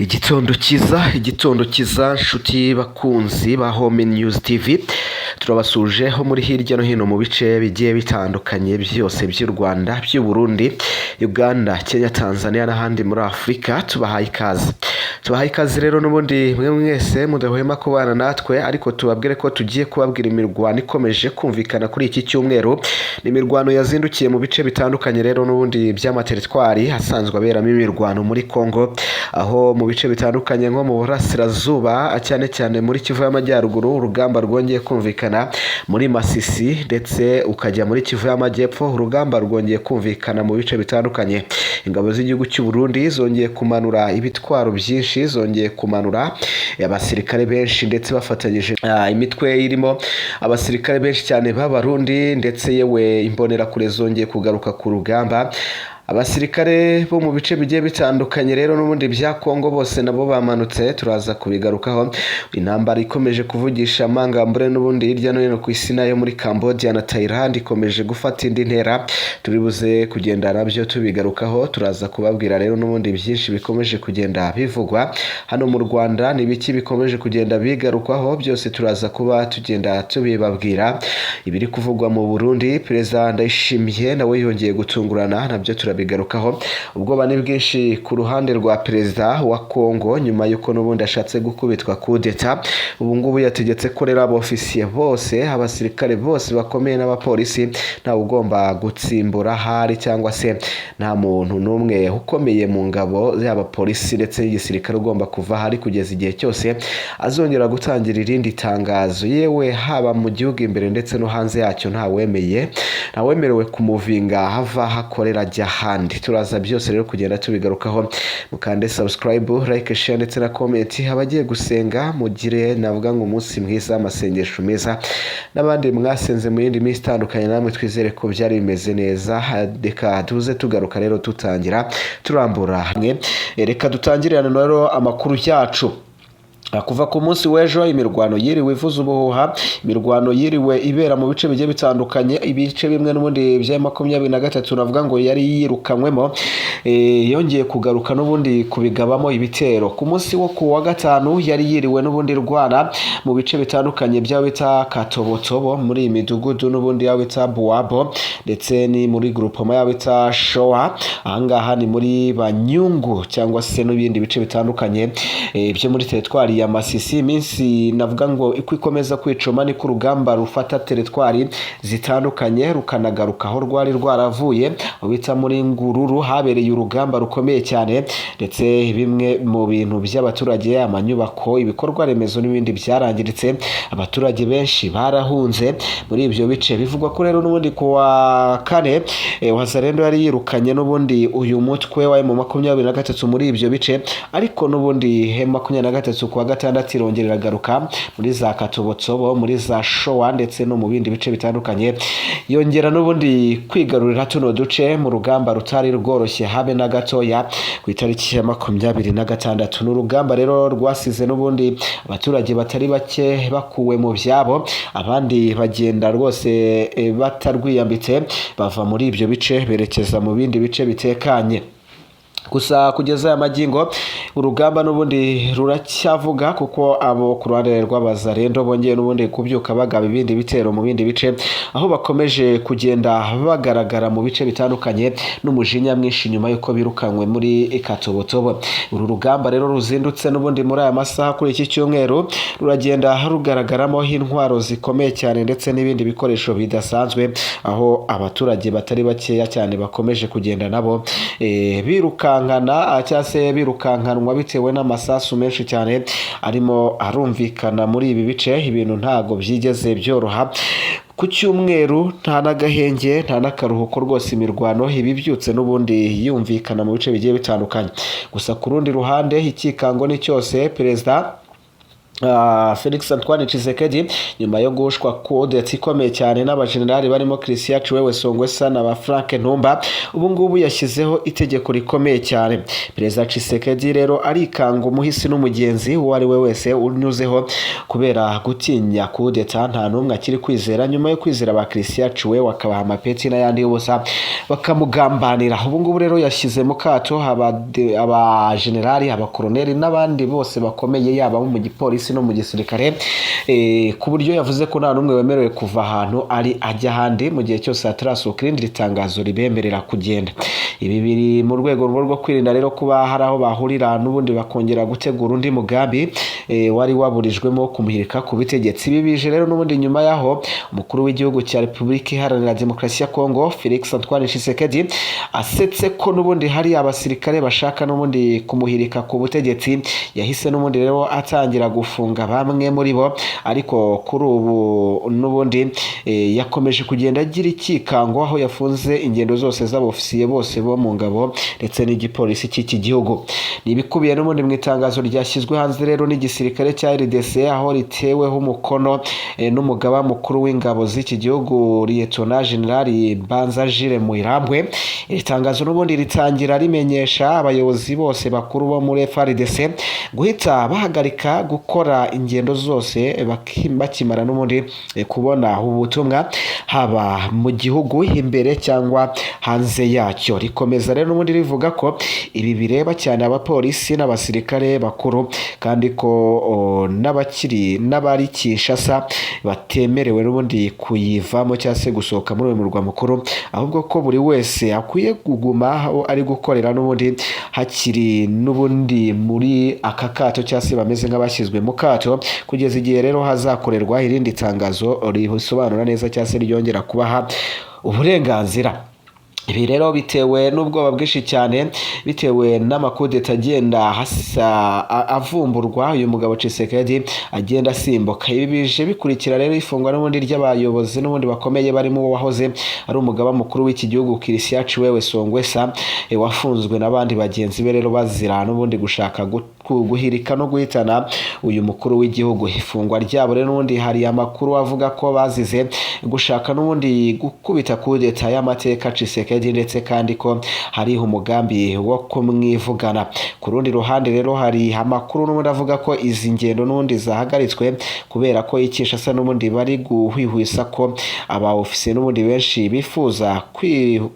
Igitondo cyiza, igitondo cyiza, nshuti bakunzi ba Home News TV. Turabasuje ho muri hirya no hino mu bice bigiye bitandukanye byose by'u Rwanda, by'u Burundi, Uganda, Kenya, Tanzania n'ahandi muri Afurika. Tubahaye ikaze, tubahaye ikaze rero n'ubundi mwe mwese mudahwema kubana natwe. Ariko tubabwire ko tugiye kubabwira imirwano ikomeje kumvikana kuri iki cyumweru. Ni imirwano yazindukiye mu bice bitandukanye rero n'ubundi by'amateritwari asanzwe aberamo imirwano muri Congo, aho mu bice bitandukanye nko mu burasirazuba, cyane cyane muri Kivu y'Amajyaruguru, urugamba rwongeye kumvikana muri Masisi, ndetse ukajya muri Kivu y'Amajyepfo, urugamba rwongeye kumvikana mu bice bitandukanye. Ingabo z'igihugu cy'u Burundi zongeye kumanura ibitwaro byinshi, zongeye kumanura abasirikare benshi, ndetse bafatanyije imitwe irimo abasirikare benshi cyane b'Abarundi, ndetse yewe Imbonerakure zongeye kugaruka ku rugamba. Abasirikare bo mu bice bigiye bitandukanye rero n'ubundi bya Kongo bose nabo bamanutse, turaza kubigarukaho. Intambara ikomeje kuvugisha amangambure n'ubundi hirya no hino ku isi nayo muri Cambodia na Thailand ikomeje gufata indi ntera, turi buze kugenda nabyo tubigarukaho. Turaza kubabwira rero n'ubundi byinshi bikomeje kugenda bivugwa hano mu Rwanda, ni biki bikomeje kugenda bigarukwaho, byose turaza kuba tugenda tubibabwira. Ibiri kuvugwa mu Burundi, Perezida Ndayishimiye nawe yongeye gutungurana, nabyo turabigarukaho. Ubwoba ni bwinshi ku ruhande rwa perezida wa Kongo nyuma y'uko n'ubundi ashatse gukubitwa kudeta. Ubu ngubu yategetse ko rero abofisiye bose, abasirikare bose bakomeye n'abapolisi, ntawe ugomba gutsimbura ahari, cyangwa se nta muntu n'umwe ukomeye mu ngabo, yaba polisi ndetse n'igisirikare, ugomba kuva ahari kugeza igihe cyose azongera gutangira irindi tangazo. Yewe haba mu gihugu imbere ndetse no hanze yacyo, ntawemeye, ntawemerewe kumuvinga hava hakorera ajya ahandi. Turaza byose rero kugenda tubigarukaho. Mukande subscribe, like, share ndetse na comment. Abagiye gusenga mugire, navuga ngo, umunsi mwiza, amasengesho meza, n'abandi mwasenze mu yindi minsi itandukanye namwe twizere ko byari bimeze neza. Reka tuze tugaruka rero tutangira turambura hamwe. Reka dutangirane rero amakuru yacu. Kuva ku munsi w'ejo imirwano yiriwe ivuza ubuhuha, imirwano yiriwe ibera mu bice bigiye bitandukanye, ibice bimwe n'ubundi bya 23 navuga ngo yari yirukanywemo, yongeye kugaruka n'ubundi kubigabamo ibitero. Ku munsi wo ku wa gatanu yari yiriwe n'ubundi rwana mu bice bitandukanye by'aho bita Katobotobo, muri iyi midugudu n'ubundi y'aho bita Buwabo, ndetse ni muri groupement y'aho bita Showa, ahangaha ni muri Banyungu, cyangwa se n'ibindi bice bitandukanye byo muri teritwari ya Masisi. Iminsi navuga ngo uko ikomeza kwicuma niko urugamba rufata teritwari zitandukanye, rukanagaruka aho rwari rwaravuye, aho bita muri Ngururu habereye urugamba rukomeye cyane, ndetse bimwe mu bintu by'abaturage, amanyubako, ibikorwa remezo n'ibindi byarangiritse, abaturage benshi barahunze muri ibyo bice. Bivugwa ko rero n'ubundi ku wa kane Wazalendo yari yirukanye n'ubundi uyu mutwe wa M23 muri ibyo bice, ariko n'ubundi M23 ku wa gatandatu irongera iragaruka muri za Katobotsobo, muri za Showa ndetse no mu bindi bice bitandukanye, yongera n'ubundi kwigarurira tuno duce mu rugamba rutari rworoshye habe na gatoya. Ku itariki ya 26 ni urugamba rero rwasize n'ubundi abaturage batari bake bakuwe mu byabo, abandi bagenda rwose batarwiyambitse, bava muri ibyo bice berekeza mu bindi bice bitekanye. Gusa kugeza aya magingo urugamba n'ubundi ruracyavuga, kuko abo ku ruhande rw'Abazarendo bongeye n'ubundi kubyuka bagaba ibindi bitero mu bindi bice, aho bakomeje kugenda bagaragara mu bice bitandukanye n'umujinya mwinshi nyuma y'uko birukanywe muri Katobotobo. Uru rugamba rero ruzindutse n'ubundi muri aya masaha kuri iki cyumweru ruragenda rugaragaramo intwaro zikomeye cyane ndetse n'ibindi bikoresho bidasanzwe, aho abaturage batari bakeya cyane bakomeje kugenda nabo birukankana cyangwa se birukankanwa bitewe n'amasasu menshi cyane arimo arumvikana muri ibi bice. Ibintu ntago byigeze byoroha ku cyumweru, nta n'agahenge, nta n'akaruhuko rwose, imirwano iba ibyutse n'ubundi yumvikana mu bice bigiye bitandukanye. Gusa ku rundi ruhande ikikango ni cyose, perezida Felix Antoine Tshisekedi, nyuma yo guhushwa kudeta ikomeye cyane n'abajenerali barimo Christian Tshiwewe Songwesa na ba Frank Ntumba, ubu ngubu yashyizeho itegeko rikomeye cyane. Perezida Tshisekedi rero arikanga umuhisi n'umugenzi uwo ari we wese unyuzeho kubera gutinya kudeta. Nta n'umwe akiri kwizera nyuma yo kwizera ba Christian Tshiwewe, akabaha amapeti n'ayandi y'ubusa, bakamugambanira. Ubu ngubu rero yashyize mu kato abajenerali, abakoroneri n'abandi bose bakomeye, yaba abo mu gipolisi no mu gisirikare, ku buryo yavuze ko nta n'umwe wemerewe kuva ahantu ari ajya ahandi mu gihe cyose hatarasohoka irindi tangazo ribemerera kugenda. Ibi biri mu rwego rwo kwirinda rero kuba hari aho bahurira n'ubundi bakongera gutegura undi mugambi wari waburijwemo kumuhirika ku butegetsi. Ibi bije rero n'ubundi nyuma y'aho umukuru w'igihugu cya Repubulika Iharanira Demokarasi ya Kongo, Felix Antoine Tshisekedi, asetse ko n'ubundi hari abasirikare bashaka n'ubundi kumuhirika ku butegetsi. Yahise n'ubundi rero atangira gufunga bamwe muri bo, ariko kuri ubu n'ubundi yakomeje kugenda agira ikikango, aho yafunze ingendo zose z'abofisiye bose bo mu ngabo ndetse n'igipolisi cy'iki gihugu. Ni ibikubiye n'ubundi mu itangazo ryashyizwe hanze rero n'igisirikare cya RDC, aho riteweho umukono n'umugaba mukuru w'ingabo z'iki gihugu, Liyetona Jenerali Banza Jules Mwilambwe. Iri tangazo n'ubundi ritangira rimenyesha abayobozi bose bakuru bo muri FARDC guhita bahagarika gukora ingendo zose bakimara n'ubundi kubona ubutumwa, haba mu gihugu imbere cyangwa hanze yacyo. Rikomeza rero n'ubundi rivuga ko ibi bireba cyane abapolisi n'abasirikare bakuru, kandi ko n'abakiri n'abari Kinshasa batemerewe n'ubundi kuyivamo cyangwa se gusohoka muri uyu murwa mukuru, ahubwo ko buri wese akwiye kuguma aho ari gukorera n'ubundi hakiri n'ubundi muri aka kato, cyangwa se bameze nk'abashyizwe mu kato, kugeza igihe rero hazakorerwa irindi tangazo risobanura neza cyangwa se ryongera kubaha uburenganzira. Ibi rero bitewe n'ubwoba bwinshi cyane, bitewe n'amakudeta agenda avumburwa, uyu mugabo Tshisekedi agenda asimbuka. Ibi bije bikurikira rero ifungwa n'ubundi ry'abayobozi n'ubundi bakomeye, barimo uwo wahoze ari umugaba mukuru w'iki gihugu, Christian Tshiwewe Songwesa, wafunzwe n'abandi bagenzi be rero bazira n'ubundi gushaka guhirika no guhitana uyu mukuru w'igihugu. Ifungwa ryabo rero n'ubundi hari amakuru avuga ko bazize gushaka n'ubundi gukubita kudeta y'amateka Tshisekedi, ndetse kandi ko hari umugambi wo kumwivugana. Ku rundi ruhande rero hari amakuru n'ubundi avuga ko izi ngendo n'ubundi zahagaritswe kubera ko i Kinshasa n'ubundi bari guhwihwisa ko aba ofisiye n'ubundi benshi bifuza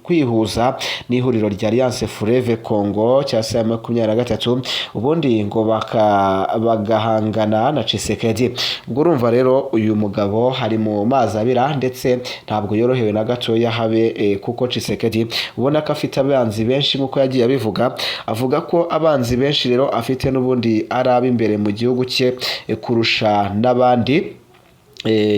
kwihuza n'ihuriro rya Alliance Fleuve Congo cyangwa se 23, ubundi ngo bagahangana na Tshisekedi. Ubwo urumva rero uyu mugabo hari mu mazi abira, ndetse ntabwo yorohewe na gatoya habe, kuko Tshisekedi ubona ko afite abanzi benshi nk'uko yagiye abivuga. Avuga ko abanzi benshi rero afite n'ubundi ari ab'imbere mu gihugu cye kurusha n'abandi,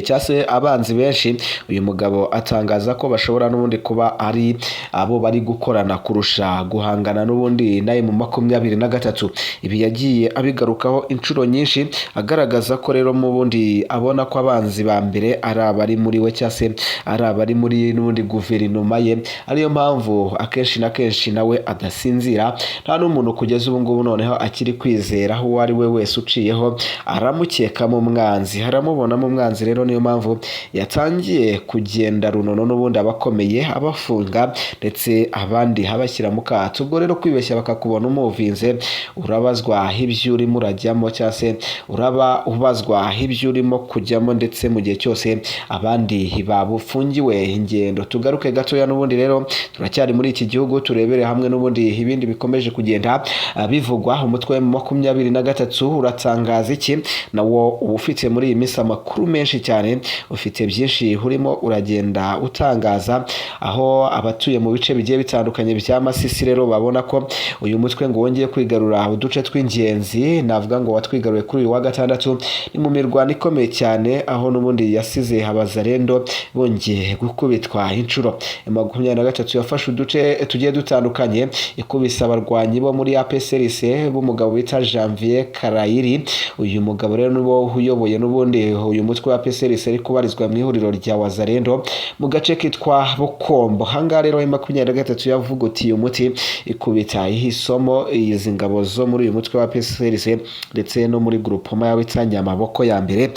cyangwa se abanzi benshi uyu mugabo atangaza ko bashobora n'ubundi kuba ari abo bari gukorana kurusha guhangana n'ubundi nawe mu 23. Ibi yagiye abigarukaho inshuro nyinshi, agaragaza ko rero mu bundi abona ko abanzi ba mbere ari abari muri we, cyangwa se ari abari muri n'ubundi guverinoma ye, ariyo mpamvu akenshi na kenshi nawe adasinzira. Nta n'umuntu kugeza ubu ngubu noneho akiri kwizera, uwo ari we wese uciyeho aramukekamo umwanzi, aramubonamo umwanzi. Rero niyo mpamvu yatangiye kugenda runono n'ubundi abakomeye abafunga, ndetse abandi abashyira mu kato. Ubwo rero kwibeshya bakakubona umuvinze, urabazwa ibyo urimo urajyamo, cyangwa se uraba ubazwa ibyo urimo kujyamo, ndetse mu gihe cyose abandi babufungiwe ingendo. Tugaruke gatoya n'ubundi rero, turacyari muri iki gihugu, turebere hamwe n'ubundi ibindi bikomeje kugenda bivugwa. Umutwe wa 23 uratangaza iki? Nawo uba ufite muri iyi minsi amakuru menshi cyane, ufite byinshi urimo uragenda utangaza, aho abatuye mu bice bigiye bitandukanye bya Masisi rero babona ko uyu mutwe ngo wongeye kwigarura uduce tw'ingenzi. Navuga ngo watwigaruye kuri uyu wa gatandatu, ni mu mirwano ikomeye cyane, aho n'ubundi yasize abazarendo bongeye gukubitwa inshuro. 23 yafashe uduce tugiye dutandukanye, ikubise abarwanyi bo muri APCLC b'umugabo bita Janvier Karayiri. Uyu mugabo rero niwo uyoboye n'ubundi uyu mutwe. mutwe wa PCRC ari kubarizwa mu ihuriro rya Wazalendo mu gace kitwa Bukombo. Ahangaha rero M23 yavugutiye umuti, ikubita isomo izi ngabo zo muri uyu mutwe wa PCRC ndetse no muri groupement ya Witsanyamaboko ya mbere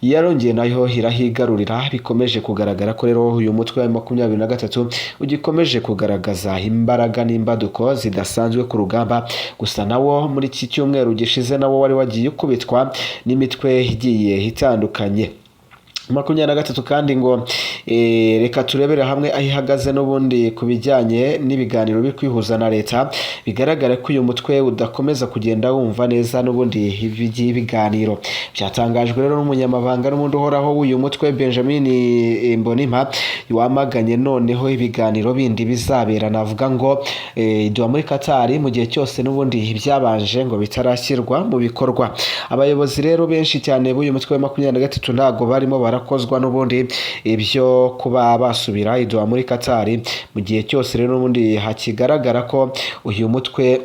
yarongeye nayo irahigarurira. Bikomeje kugaragara ko rero uyu mutwe wa 23 ugikomeje kugaragaza imbaraga n'imbaduko zidasanzwe ku rugamba. Gusa nawo muri iki cyumweru gishize nawo wari wagiye ukubitwa n'imitwe igiye itandukanye. 23 kandi ngo reka turebere hamwe aho ihagaze n'ubundi ku bijyanye n'ibiganiro biri kwihuza na leta. Bigaragara ko uyu mutwe udakomeza kugenda wumva neza n'ubundi iby'ibiganiro. Byatangajwe rero n'umunyamabanga n'ubundi uhoraho w'uyu mutwe, Benjamin Mbonimpa, wamaganye noneho ibiganiro bindi bizabera, navuga ngo Doha muri Qatar, mu gihe cyose n'ubundi ibyabanje ngo bitarashyirwa mu bikorwa. Abayobozi rero benshi cyane b'uyu mutwe wa 23 ntabwo barimo barakozwa n'ubundi ibyo kuba basubira i Doha muri Qatar, mu gihe cyose rero n'ubundi hakigaragara ko uyu mutwe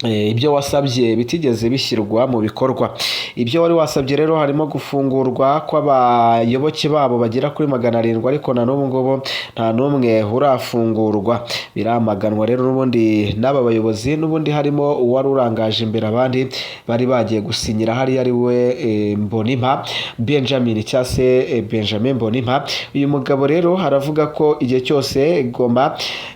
ibyo wasabye bitigeze bishyirwa mu bikorwa. Ibyo wari wasabye rero harimo gufungurwa kw'abayoboke babo bagera kuri 700, ariko na n'ubu ngubu nta n'umwe urafungurwa. Biramaganwa rero n'ubundi n'aba bayobozi, n'ubundi harimo uwari urangaje imbere abandi bari bagiye gusinyira hariya, ari we Mbonimpa Benjamin cyangwa se Benjamin Mbonimpa. Uyu mugabo rero aravuga ko igihe cyose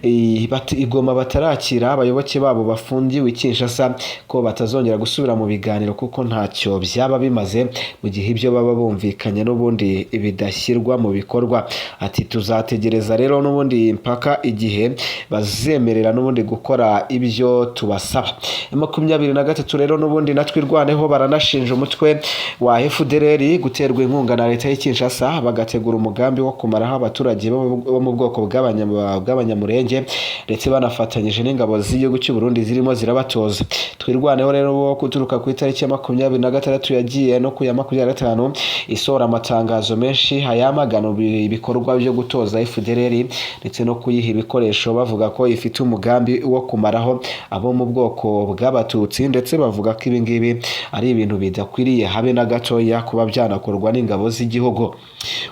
i Goma batarakira abayoboke babo bafungiwe i Kinshasa, ko batazongera gusubira mu biganiro, kuko ntacyo byaba bimaze mu gihe ibyo baba bumvikanye n'ubundi bidashyirwa mu bikorwa. Ati: "Tuzategereza rero n'ubundi mpaka igihe bazemerera n'ubundi gukora ibyo tubasaba." 23 rero n'ubundi natwe irwaneho baranashinja umutwe wa FDLR guterwa inkunga na leta y'i Kinshasa, bagategura umugambi wo kumaraho abaturage bo mu bwoko bw'Abanyamurenge, ndetse banafatanyije n'ingabo z'igihugu cy'u Burundi zirimo zirabatoza. Twirwaneho rero bo guturuka ku itariki ya 26 yagiye no ku ya 25 isohora amatangazo menshi ayamagana ibikorwa byo gutoza FDLR ndetse no kuyiha ibikoresho, bavuga ko ifite umugambi wo kumaraho abo mu bwoko bw'Abatutsi, ndetse bavuga ko ibi ngibi ari ibintu bidakwiriye habe na gatoya kuba byanakorwa n'ingabo z'igihugu.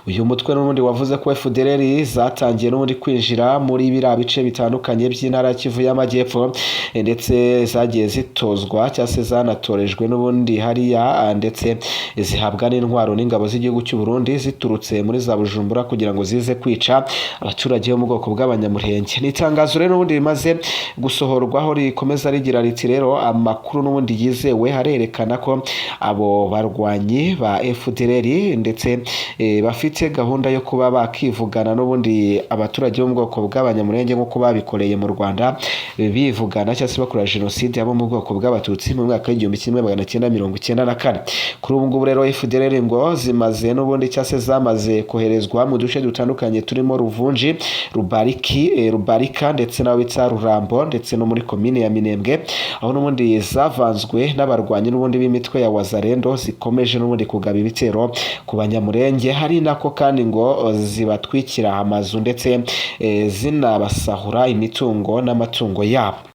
Uyu mutwe n'ubundi wavuze ko FDLR zatangiye n'ubundi kwinjira muri biriya bice bitandukanye by'intara ya Kivu y'Amajyepfo, ndetse zagiye zitozwa cyangwa se zanatorejwe n'ubundi hariya, ndetse zihabwa n'intwaro n'ingabo z'igihugu cy'u Burundi ziturutse muri za Bujumbura kugira ngo zize kwica abaturage bo mu bwoko bw'Abanyamurenge. Ni itangazo rero n'ubundi rimaze gusohorwaho rikomeza rigira riti: "Rero amakuru n'ubundi yizewe harerekana ko abo barwanyi ba FDLR ndetse bafite gahunda yo kuba bakivugana n'ubundi abaturage bo mu bwoko bw'Abanyamurenge, nk'uko babikoreye mu Rwanda bivugana cyangwa se bakora jenoside abo mu bwoko bw'Abatutsi mu mwaka w'1994." Kuri ubu ngubu rero FDLR ngo zimaze n'ubundi cyangwa se zamaze koherezwa mu duce dutandukanye turimo Ruvunji, Rubariki, Rubarika ndetse na witsa Rurambo, ndetse no muri komine ya Minembwe, aho n'ubundi zavanzwe n'abarwanyi n'ubundi b'imitwe ya Wazalendo zikomeje n'ubundi kugaba ibitero ku Banyamurenge. Hari nako kandi ngo zibatwikira amazu ndetse zinabasahura imitungo n'amatungo yabo.